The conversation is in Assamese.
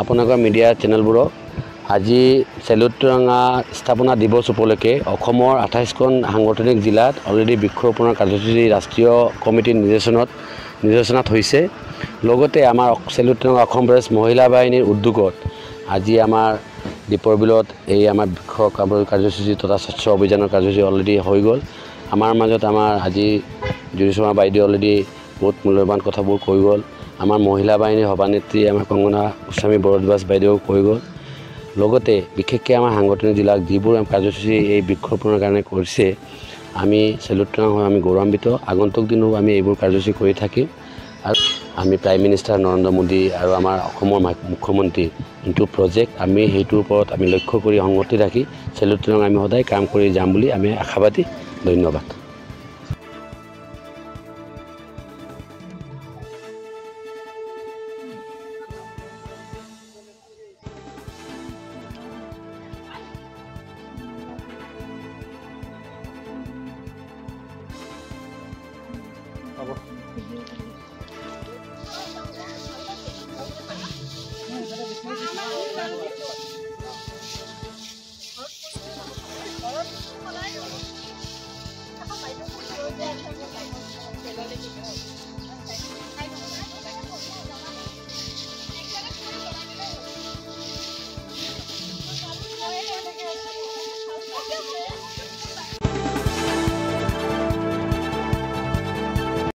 আপোনালোকৰ মিডিয়া চেনেলবোৰক। আজি চেলুট ত্ৰিৰংগা স্থাপনা দিৱস উপলক্ষে অসমৰ 28খন সাংগঠনিক জিলাত অলৰেডি বৃক্ষৰোপণৰ কাৰ্যসূচী ৰাষ্ট্ৰীয় কমিটিৰ নিৰ্দেশনাত হৈছে। লগতে আমাৰ চেলুট ত্ৰিৰংগা অসম প্ৰদেশ মহিলা বাহিনীৰ উদ্যোগত আজি আমাৰ দীপৰ বিলত এই আমাৰ বৃক্ষ কাৰ্যসূচী তথা স্বচ্ছ অভিযানৰ কাৰ্যসূচী অলৰেডি হৈ গ'ল। আমাৰ মাজত আমাৰ আজি জ্যোতি শৰ্মা বাইদেউ অলৰেডি বহুত মূল্যৱান কথাবোৰ কৈ গ'ল। আমাৰ মহিলা বাহিনীৰ সভানেত্ৰী আমাৰ কংগনা গোস্বামী বৰদ্বাজ বাইদেউ কৈ গ'ল। লগতে বিশেষকৈ আমাৰ সাংগঠনিক জিলাক যিবোৰ কাৰ্যসূচী এই বৃক্ষৰোপণৰ কাৰণে কৰিছে, আমি চেলুট ত্ৰিৰংগা হৈ আমি গৌৰৱান্বিত। আগন্তুক দিনো আমি এইবোৰ কাৰ্যসূচী কৰি থাকিম। আৰু আমি প্ৰাইম মিনিষ্টাৰ নৰেন্দ্ৰ মোদী আৰু আমাৰ অসমৰ মুখ্যমন্ত্ৰী যোনটো প্ৰজেক্ট, আমি সেইটোৰ ওপৰত আমি লক্ষ্য কৰি সংগতি ৰাখি চেলুট ত্ৰিৰংগা আমি সদায় কাম কৰি যাম বুলি আমি আশাবাদী। ধন্যবাদ।